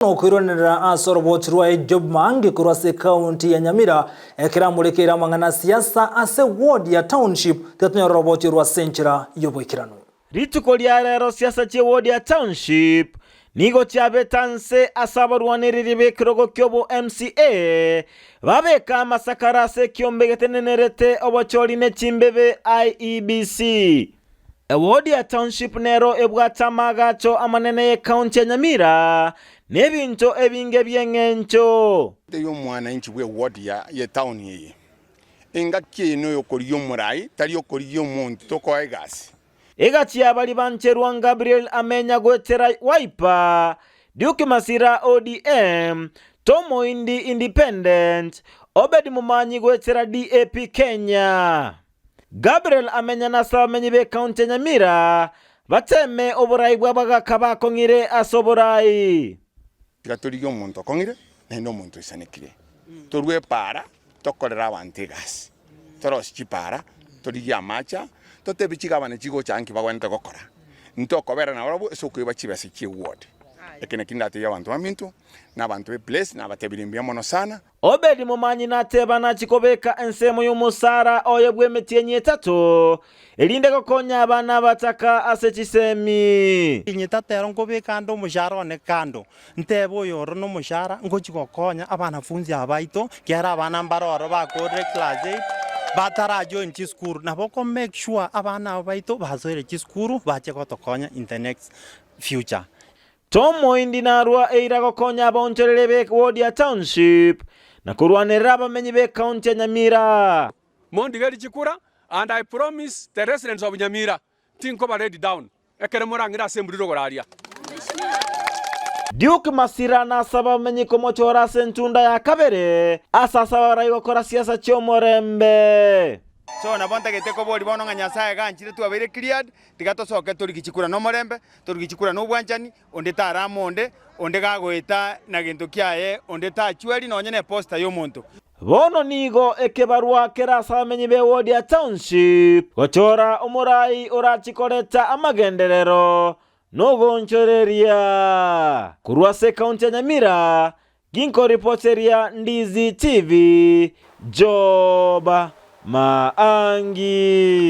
Okoiranerera ase oroboti rwaye Job Maangi korwa ase ekaunti ya Nyamira ekero amorekeire amang'ana a siasa ase ward ya Township tiga tonyore oroboti orwo ase enchera y'oboikeranu. Rituko ria rero siasa chie ward ya Township nigo chiabete nse ase abarwanereri b'ekerogo ki'obo MCA babeka amasakara ase ekiombe getenenerete obochori ne chimbebe IEBC. Ewodi ya Township nero ebwate amaagacho amanene y'ecounty ya Nyamira na ebinto ebinge bi'eng'encho. Y'omwananchi bw'ewodi ya y'etown eye. Engaki eye noyokorigia omorai, tari okorigia omonto tokoa egasi. Egati y'abaria bancherwa Gabriel Amenya goetera Wiper, Duke Masira ODM, Tom Oindi Independent, Obed Momanyi goetera DAP Kenya. Gabriel Amenya nase abamenyi b'ecounty ya Nyamira bateme oborai bw'abagaka bakong'ire ase oborai. Tiga torigie omonto okong'ire, naende omonto oisanekire. Torue epaara, tokorere abanto egasi, torosie chipaara, torigie amache, totebie chigavana chigocha nki bagwenerete gokora. Ntokobera nabarabwo ase okoiba chibesa chi'eward. Eke nakio ndatebie abanto baminto, na abanto b'eplace, nabatebirie mbuya mono sana. Obedi momanyi nateba nachie kobeka ensemo y'omosara oye bw'emetienyi etato, erinde gokonya abana abataka ase chisemi. Inye tata ero nkobeka ande omoshahara one kando, ntebe oyore nomoshahara ngochia gokonya abanafunzi aba baito, ekiagera abana mbare ororo bakorire class eight, batarajoin chisukuru. Nabo oko make sure abana aba baito basoire chisukuru bache gotokonya in the next future. Tomoindi narua eira gokonya abaonchoreri be ward ya Township na korwanerera abamenyi be county ya Nyamira. Mondigerie chikura and I promise the residents of Nyamira tinkoba let down ekero morang'ire ase emburi rogoro aria. Duke Masira nasaba abamenyi komochora ase entunda ya kabere ase asaba abarai gokora siasa chi'omorembe. So nabo ntagete koboria bono ng'a Nyasae ganchire twabeire cleared, tiga tosoke torigie chikura nomorembe, Torigie chikura nobwanchani, onde tarama onde, onde gagoeta na gento kiaye, onde tachweri nonye neposta y'omonto. Bono nigo ekebarua kere ase abamenyi b'ewodi ya Township gochora omorai orachie koreta amagenderero nogoonchoreria. Korwa ase ekaunti ya Nyamira, ginkoripoteria Ndizi TV, Job Maangi.